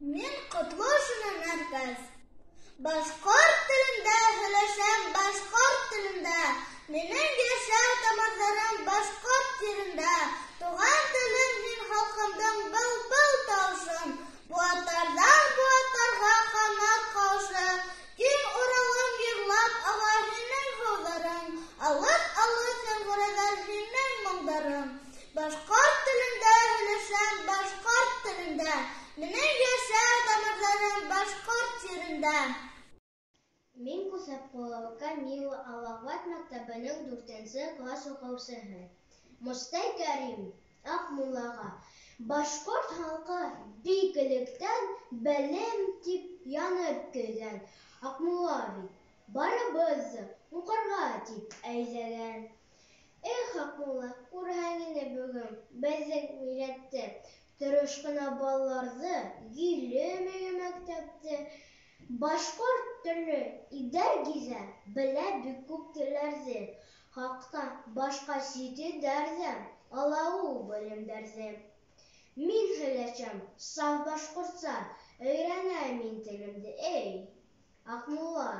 Мин Ҡотлошина Нәркәс. Башҡорт телендә һөйләшәм, башҡорт телендә. Минең йәшәү тамырҙарым башҡорт ерендә. Туған телем һин халҡымдың был-был тауышын. Быуаттарҙан быуаттарға ҡанат ҡауышы. Киң Уралым йырлап ала һинең һыуҙарың. Алыҫ-алыҫ яңғырайҙар һинең моңдарың. Башҡорт телендә һөйләшәм, башҡорт телендә. Минең йәшәү тамырҙарым башҡорт ерендә. Мин Күсәпҡолова Камила, Алауат мәктәбенең дүртенсе класс уҡыусыһы. Мостай Кәрим Аҡмуллаға: Башҡорт халҡы бик электән белем тип янып көйгән. Аҡмулла бит барыбыҙҙы уҡырға тип әйҙәгән. Эх, Аҡмулла, күрһәң ине бөгөн беҙҙең милләтте, тырыш ҡына балаларҙы, йөйлөмәгән мәктәпте. Башҡорт төрлө илдәр гиҙә, белә бик күп телдәрҙе. Халҡтан башҡа сит илдәр ҙә ала ул белемдәрҙе. Мин һөйләшәм саф башҡортса, өйрәнәм мин телемде, эй, Аҡмулла.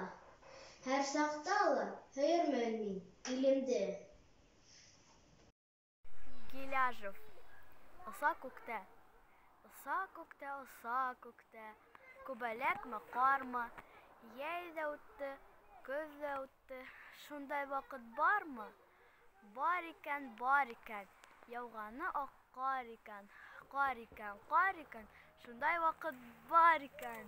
Һәр саҡта ла һөйөрмөн мин илемде. Гиляжев. Оса күктә, оса күктә, оса күктә, күбәләкме, ҡармы? Йәй ҙә үтте, көҙ ҙә үтте, шундай ваҡыт бармы? Бар икән, бар икән, яуғаны аҡ ҡар икән, ҡар икән, ҡар икән, шундай ваҡыт бар икән.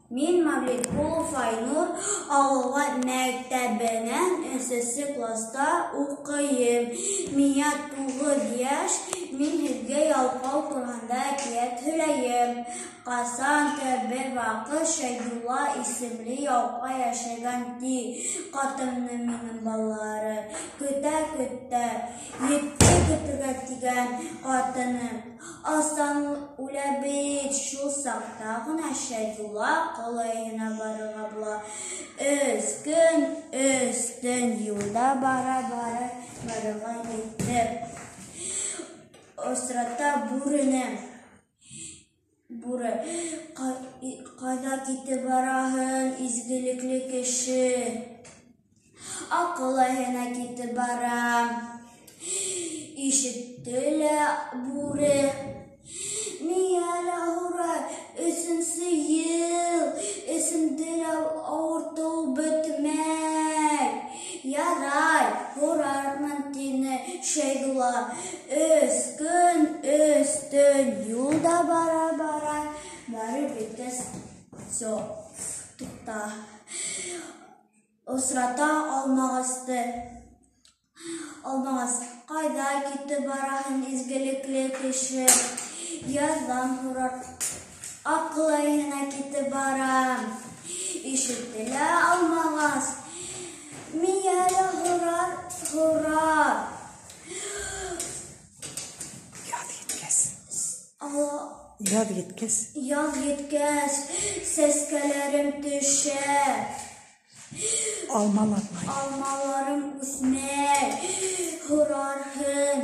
Мин Мавлиткулов Айнур, Алауат мәктәбенең өсөнсө класта уҡыйым. Миңә 9 йәш, мин һеҙгә ялҡау тураһында әкиәт һөйләйем. Ҡасандыр бер ваҡыт Шәйдулла исемле ялҡау йәшәгән ти. Ҡатыны менән балалары көтә-көтә етте көтөргә тигән ҡатыны. Астан үлә бит, шул саҡта ғына Шәйдулла ҡалаһына барырға була. 3 көн, 3 төн юлда бара-бара барырға етте. Осрата бүрене. Бүре: "Ҡайҙа китеп бараһың, изгелекле кеше?" "Аҡыллыһына китеп барам." Ишетте лә бүре: "Миңә лә һора, 3-нсе йыл, эсемде лә ауыртыу бөтмәй." "Ярай, һорармын", — тине Шәйдулла. 3 көн, 3 төн юлда бара-бара барып еткәс, всё, туҡта. Осрата алмағасты. Алмағас: "Ҡайҙа китеп бараһың, изгелекле кеше?" "Яҙҙан һорар, аҡыллыһына китеп барам." Ишетте лә алмағас: "Миңә лә һорар, һора." Яҙ еткәс. Яҙ еткәс. Яҙ еткәс, сәскәләрем төшә. Алмалар. Алмаларым үҫмәй, һорарһың.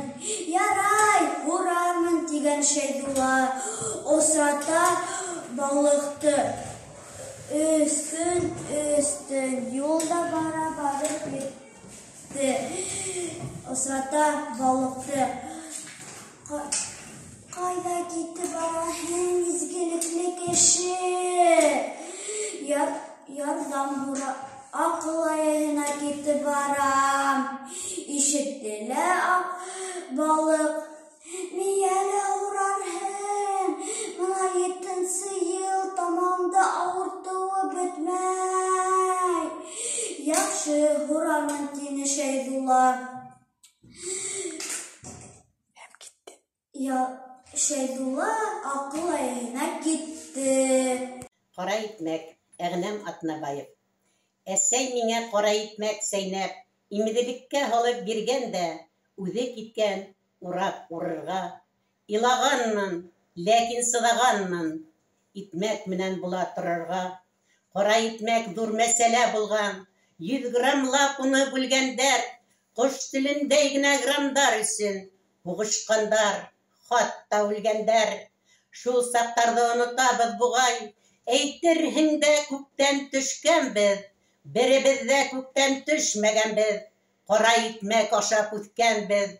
"Ярай, һорармын", — тигән Шәйдулла. Осрата балыҡты. 3 көн, 3 төн юлда бара барып етте. Осрата балыҡты. "Ҡайҙа китеп бараһың, изгелекле кеше?" "Ярҙам һора, аҡыллыһына китеп барам." Ишетте лә балыҡ: "Миңә лә һорарһың, бына 7-нсе йыл тамағымда ауыртыуы бөтмәй." "Яҡшы, һорармын", — тине Шәйдулла. Һәм китте. Шәйдулла аҡыллыһына китте. Ҡара икмәк, Әғнәм Атнабаев. Әсәй миңә ҡара икмәк сәйнәп, имеҙлеккә һалып биргән дә, үҙе киткән ураҡ урырға. Илағанмын, ләкин сыҙағанмын, икмәк менән була торорға. Ҡара икмәк ҙур мәсьәлә булған, 100 граммлап уны бүлгәндәр, ҡош телендәй генә граммдар өсөн һуғышҡандар, хатта үлгәндәр. Шул саҡтарҙы онотабыҙ буғай. Әйтерһең дә күктән төшкәнбеҙ, беребеҙ ҙә күктән төшмәгәнбеҙ, ҡара икмәк ашап үҫкәнбеҙ.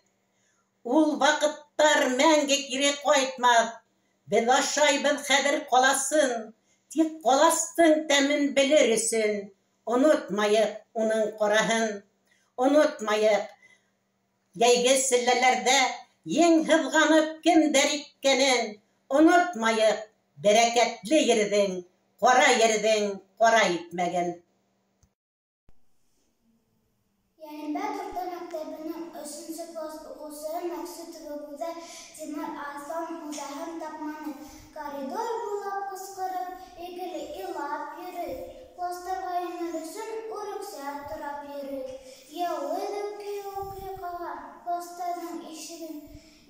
Ул ваҡыттар мәңге кире ҡайтмаҫ. Беҙ ашайбыҙ хәҙер ҡаласын, тик ҡаластың тәмен белер өсөн онотмайыҡ уның ҡараһын. Онотмайыҡ йәйге селләләрҙә ең һыҙғанып кемдәр иткәнен. Онотмайыҡ бәрәкәтле ерҙең, ҡара ерҙең ҡара икмәген. Йәлембәт урта мәктәбенең 3-нсе класс уҡыусыһы Мәҡсүтова Гүзәл Тимер Арыҫлан хужаһын тапманы. Коридор буйлап ҡысҡырып, икеле илап йөрөй. Кластарға инер өсөн үрексә торап йөрөй. Яуыз өкөй-өкөй ҡаға кластарҙың ишеген.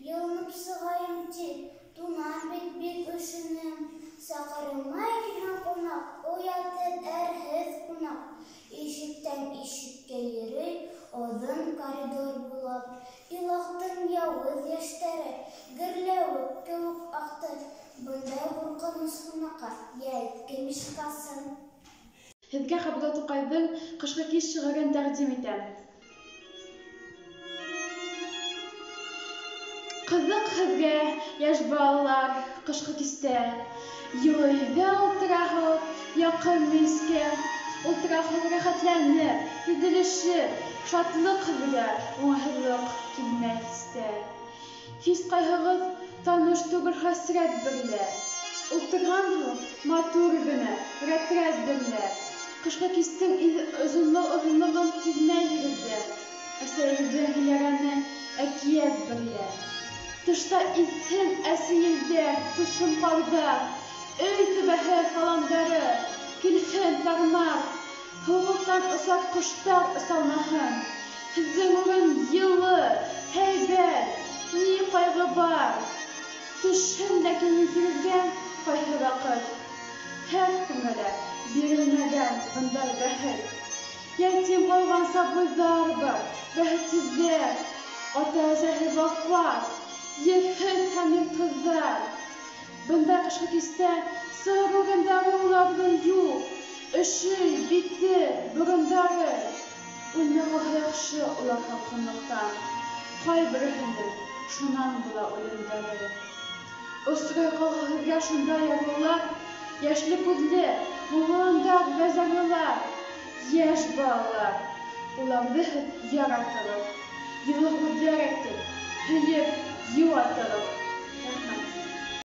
Йылынып сығайым тип, тунам бит бик өшөнөм. Саҡырылмай килгән ҡунаҡ, оятһыҙ, әрһеҙ ҡунаҡ. Ишектән ишеккә йөрөй, оҙон коридор буйлап. Илаҡтың яуыз йәштәре гөрләүек кеүек аҡты. Бындай ҡурҡыныс ҡунаҡҡа йәл кем ишек асһын? Һеҙгә Ғабдулла Туҡайҙың «Ҡышҡы кис» шиғырын тәҡдим итәм. Ҡыҙыҡ һеҙгә, йәш балалар, ҡышҡы кистә. Йылы өйҙә ултыраһығыҙ, яҡын мейескә. Ултыраһығыҙ рәхәтләнеп, теҙелешеп, шатлыҡ һеҙгә, уңайһыҙлыҡ килмәй һис тә. Һис ҡайһығыҙ таныш түгел хәсрәт берлә. Ултырғанһығыҙ матур генә, рәт-рәт берлә. Ҡышҡы кистең оҙонлоғон һиҙмәйһегеҙ ҙә. Әсәйегеҙҙең һөйләгәне әкиәт берлә. Тышта иҫһен әсе елдәр, төшһөн ҡарҙар, өй түбәһе һаламдары, килһен тармар, һыуыҡтан осар ҡоштар осалмаһын. Һеҙҙең урын йылы, һәйбәт, ни ҡайғы бар? Төшһөн ләкин йөҙөгөҙгә ҡайһы ваҡыт. Һәр кемгә лә бирелмәгән бындай бәхет. Ятим ҡалған сабыйҙар бар, бәхетһеҙҙәр, ата-әсәһе вафат, ерһеҙ һәм йортһоҙҙар. Бындай ҡышҡы кистә сығыр урындары уларҙың юҡ, өшөй бите, борондары. Үлмәй ҡалһа яҡшы улар һалҡынлыҡтан, ҡай береһенең шунан була үлемдәре. Осрай ҡалһа һеҙгә шунда ярлылар, йәшле күҙле, моңландар вә зарлылар, йәш балалар. Уларҙы һеҙ яратығыҙ, йылы һүҙҙәр әйтеп, һөйөп, йыуатығыҙ.